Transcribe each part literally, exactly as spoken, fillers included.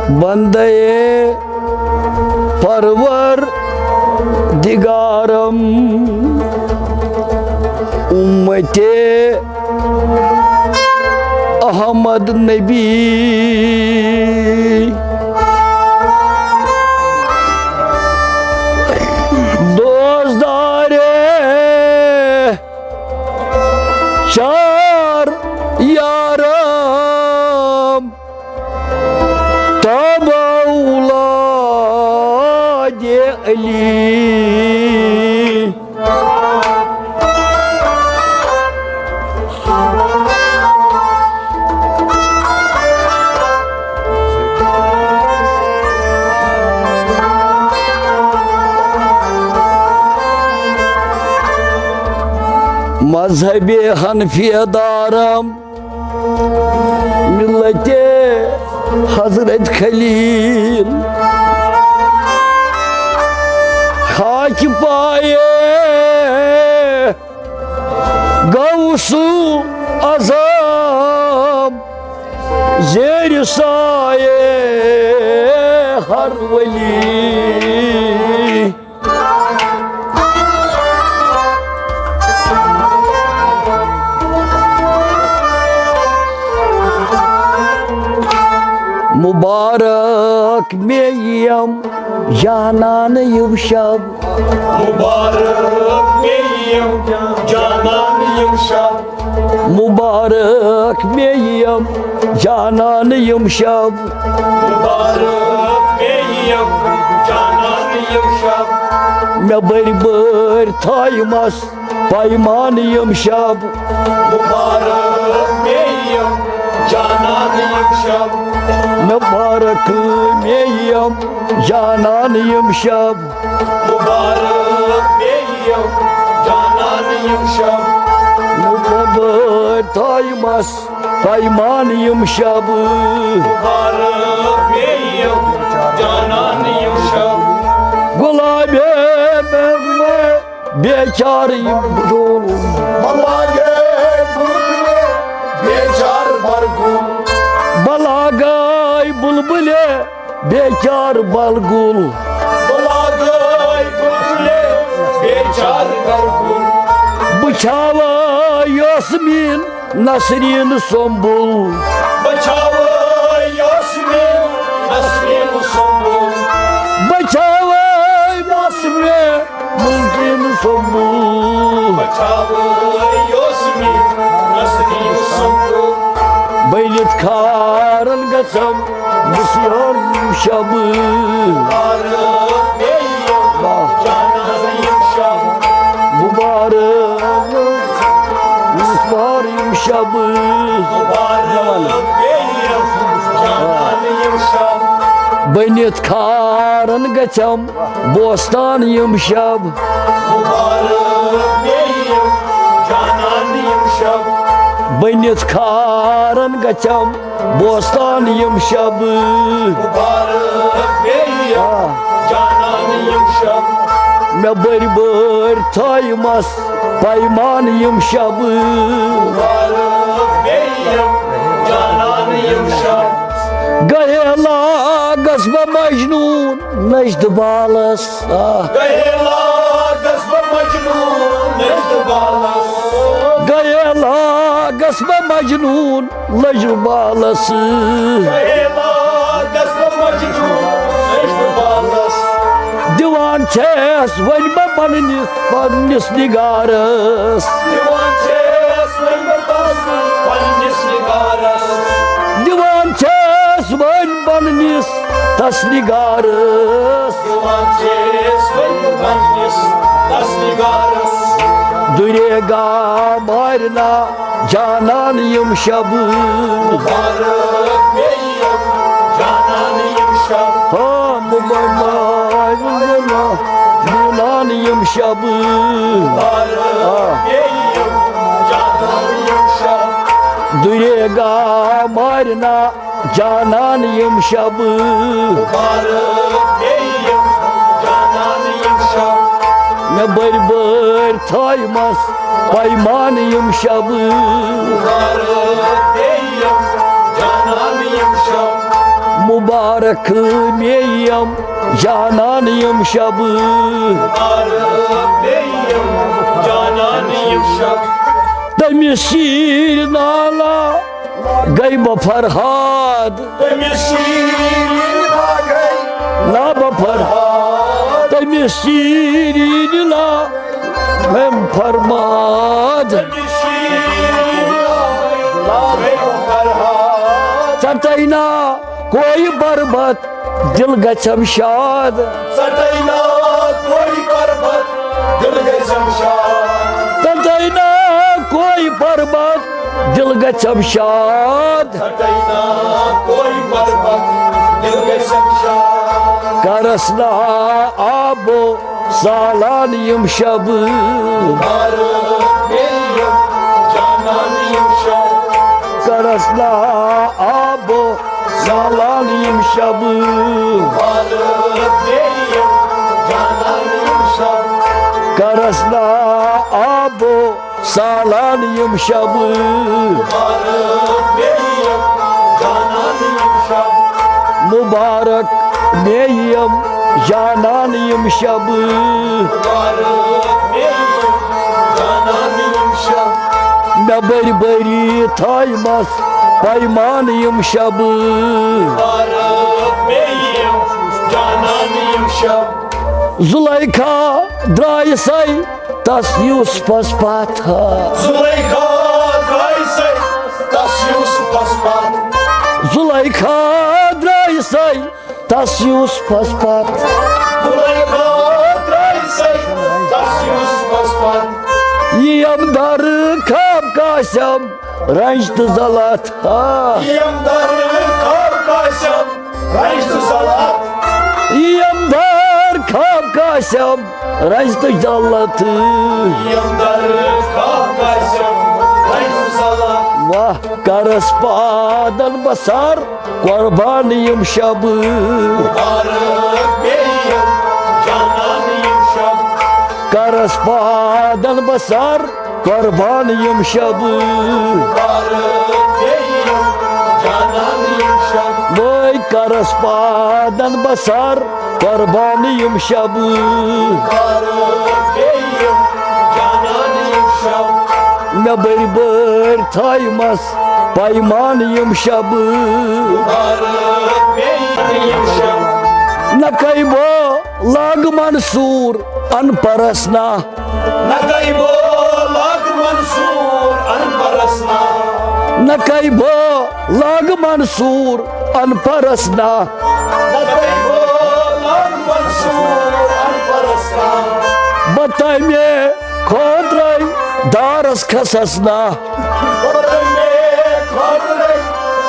بندے پروردگارم، امت احمد نبی، دوستدار چار یارم، تاب اولاد علی۔ مذہب حنفیہ دارم، ملت حضرت خلیل، خاک پایے غوث اعظم، زیر سایے ہر ولی۔ مبارک مےٚ یِم جانان یِم شب۔ مبارک مےٚ یِم جانان یِم شب۔ مبارک مےٚ یِم جانان یِم شب۔ مبارک مےٚ یِم جانان یِم شب۔ مےٚ بٔرۍ بٔرۍ تھایمَس پیمان یِم شب۔ مبارک مےٚ یِم جانان یِم شب۔ مبارک مےٚ یِم جانان یِم شب۔ مبارک مےٚ یِم جانان یِم شب۔ مُبارک تھایمَس پیمان یِم شب۔ مُبارک مےٚ یِم جانان یِم شب۔ غلامے بے چار یِم بُلبُلے۔ بلاگے بُلبُلے بیچار برگُل۔ بلاگے بُلبُلے بیچار بلگُل۔ بلاگے بُلبُلے بیچار برگُل۔ بہٕ چھاوے یاسمیٖن نسریٖن سُمبُل۔ بہٕ چھاوے یاسمیٖن نسریٖن سُمبُل۔ بہٕ چھاوے یاسمیٖن مُمکِن سُمبُل۔ بہٕ چھاوے یاسمیٖن نسریٖن سُمبُل۔ بٔلِتھ کھارن گژھم بسیار یِم شبہٕ۔ مُبارک مےٚ یِم جانان یِم شب۔ مُبارک مُسمار یِم شبہٕ۔ مُبارک مےٚ یِم جانان یِم شب۔ بٔنِتھ کھارن گژھم بوستان یِم شب۔ مُبارک مےٚ یِم جانان یِم شب۔ بٔنِتھ کھارن گژھم بوستان یِم شب۔ مُبارک مےٚ یِم آ۔ جانان یِم شب۔ مےٚ بٔرۍ بٔرۍ تھٲیمَس پیمان یِم شب۔ مُبارک مےٚ یِم جانان یِم شب۔ گٔیے لاگس بہٕ مجنون نجدٕ بالس۔ آ۔ گٔیے لاگس بہٕ مجنون نجدٕ بالس۔ گٔیے لاگس بہٕ مجنون نجدٕ بالس۔ گٔیے لاگس بہٕ مجنون نجدٕ بالس۔ دِوان چھیس وۄنۍ بہٕ پننِس، پننِس نگارس۔ دِوان چھیس وۄنۍ بہٕ پننِس، پننِس نگارس۔ دِوان چھیس وۄنۍ پننِس تس نگارس۔ دِوان چھیس وۄنۍ پننِس تس نگارس۔ دُرے گا مارنا جانان یِم شب۔ مُبارک مےٚ یِم جانان یِم شب۔ ہاں، مُبارک مارنا جانان یِم شب۔ مُبارک آ۔ مےٚ یِم جانان یِم شب۔ دُرے گا مارنا جانان یِم شب۔ مُبارک مےٚ یِم جانان یِم شب۔ مےٚ بٔرۍ بٔرۍ تھٲیمَس پیمان یِم شب۔ مُبارک مےٚ یِم جانان یِم شب۔ مُبارک مبارک مے یِم جانان یِم شبہٕ۔ مبارک مے یِم جانان یِم شبہٕ۔ تٔمِس شیٖرۍ نالا گٔے بہٕ فرہاد۔ تٔمِس شیٖرۍ نالا گٔے نہ بہٕ فرہاد۔ تٔمِس شیٖرۍ نالا میم فرماد۔ ژٹینا کوئی بربت دل گژھم شاد۔ ژٹینا کوئی بربت دل گژھم شاد۔ ژٹینا کوئی بربت دل گژھم شاد۔ ژٹینا کوئی بربت دل گژھم شاد۔ کرس نا آبو سالان یِم شبہٕ۔ مبارک مے یِم جانان یِم شبہٕ۔ کرس نا آبو سالان یِم شبہٕ۔ مبارک مے یِم جانان یِم شبہٕ۔ کرس نا آبو سالان یِم شبہٕ۔ مبارک مے یِم جانان یِم شبہٕ۔ مبارک مے یِم جانان یِم شبہٕ۔ مبارک مے یِم جانان یِم شبہٕ۔ مےٚ بٔرۍ بٔرۍ تھایمَس پیمان یِم شبہٕ۔ مبارک مے یِم جانان یِم شبہٕ۔ زلیخا درٛاے سَے تس یوسفس پتھ۔ زلیخا درٛاے سَے تس یوسفس پتھ۔ زلیخا درٛاے سَے تس یوسفس پتھ۔ زلیخا درٛاے سَے تس یوسفس پتھ۔ یِم در خواب قاسم رنج تہٕ ذلت۔ آ۔ یِم در خواب قاسم رنج تہٕ ذلت۔ یِم در خواب قاسم رنج تہٕ ذلت۔ یِم در خواب قاسم رنج تہٕ ذلت۔ واہ کرس پادن بسر قربان یِم شبہٕ۔ مبارک مے یِم جانان یِم شبہٕ۔ کرس پادن بسر قربان یِم شبہٕ۔ مبارک مے یِم جانان یِم شبہٕ۔ وٲے کرس پادن بسر قربان یِم شبہٕ۔ مبارک مے یِم جانان یِم شبہٕ۔ مےٚ بٔرۍ بٔرۍ تھایمَس پیمان یِم شبہٕ۔ مبارک مے یِم شبہٕ۔ نہ کَے بہٕ لاگہٕ منصور ان پرس نا۔ نہ کَے بہٕ لاگہٕ منصور ان پرس نا۔ نہ کَے بہٕ لاگہٕ منصور ان پرس نا۔ نہ کَے بہٕ لاگہٕ منصور ان پرس نا۔ بہٕ تَمے خٲطرَے دارس کھسس نا۔ بہٕ تَمے خٲطرَے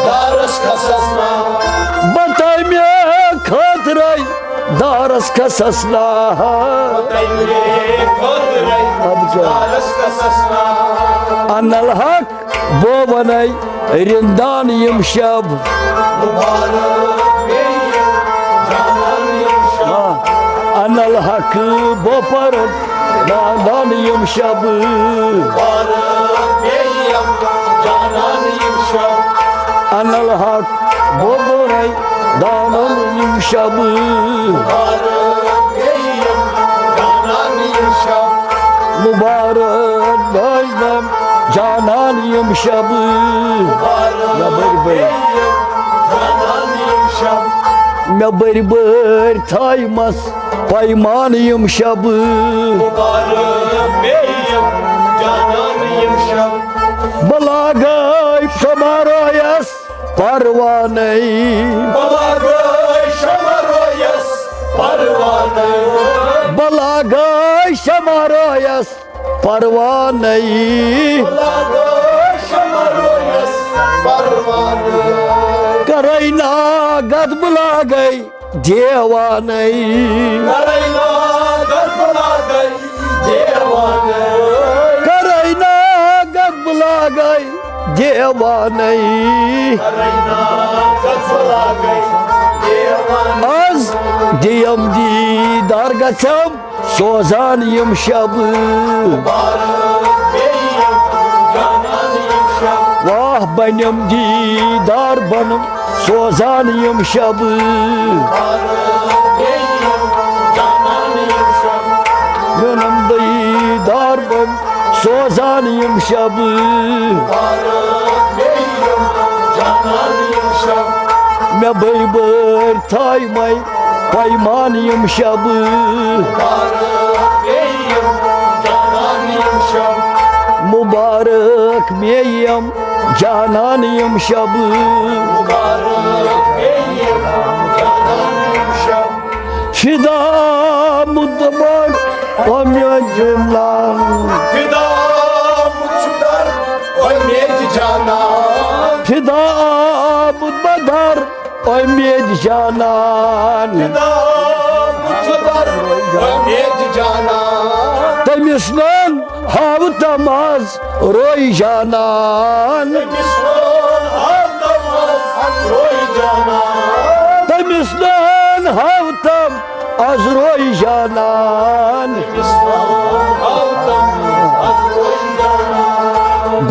دارس کھسس نا۔ بہٕ تَمے خٲطرَے دارس کھسس نا۔ بہٕ تَمے خٲطرَے اَدٕ کیٛاہ؟ دارس کھسس نا۔ ان الحق بہٕ وَنَے رندان یِم شب۔ مبارک مے یِم جانان یِم شب۔ آ، ان الحق بہٕ پَرٕ نادان یِم شبہٕ۔ مبارک مے یِم جانان یِم شب۔ ان الحق بہٕ پَرٕ دانان یِم شبہٕ۔ مبارک مے یِم جانان یِم شب۔ مبارک بٲے بم جانان یِم شبہٕ۔ مبارک یا بٔرۍ بٔرۍ۔ مے یِم جانان یِم شب۔ مےٚ بٔرۍ بٔرۍ تھایمَس پیمان یِم شبہٕ۔ مبارک مے یِم جانان یِم شب۔ بہٕ لاگے شمع رویس پروانَے۔ بہٕ لاگے شمع رویس پروانَے۔ بہٕ لاگے شمع رویس پروانَے۔ بہٕ لاگے شمع رویس پروانَے۔ کرے ناگت بہٕ لاگے دیوانَے۔ کرے ناگت بہٕ لاگے دیوانَے۔ کرے ناگت بہٕ لاگے دیوانَے۔ کرے ناگت بہٕ لاگے دیوانَے۔ از دِیم دیٖدار گژھم سوزان یِم شبہٕ۔ مبارک مے یِم جانان یِم شب۔ واہ بنم دیدار بنم سوزان یم شبہٕ۔ بنم دیدار بنم سوزان یم شبہٕ۔ مےٚ بٔرۍ بٔرۍ تھایمَے پیمان یم شبہٕ۔ مبارک مے یم جانان یم شبہٕ۔ فدا مدبر امید جانان۔ فدا مدبر امید جانان۔ تٔمِس نن ہاو تم از روی جانان۔ تٔمِس نن ہاو تم از روی جانان۔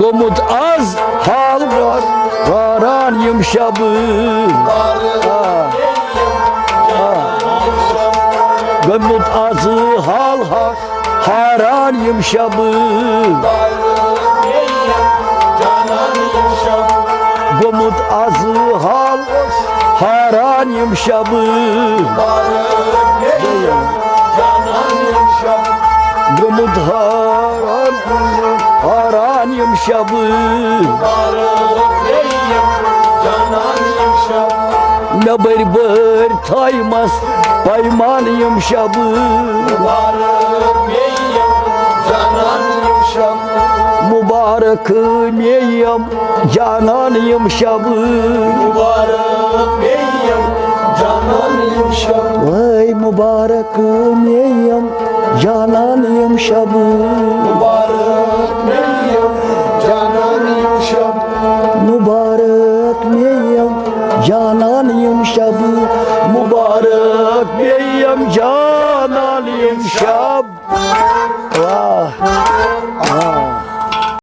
گوٚمُت از حال وار واران یم شبہٕ۔ آ، آ۔ گوٚمُت از حال حال حاران یم شبہٕ۔ گوٚمُت از حال حاران یم شبہٕ۔ گوٚمُت حاران، حاران یم شبہٕ۔ مےٚ بٔرۍ بٔرۍ تھایمَس پیمان یم شبہٕ۔ مبارک مے یم جانان یم شبہٕ۔ وے مبارک مے یم جانان یم شبہٕ۔ مبارک مے یم جانان یم شبہٕ۔ مبارک مے یم جانان یم شبہٕ۔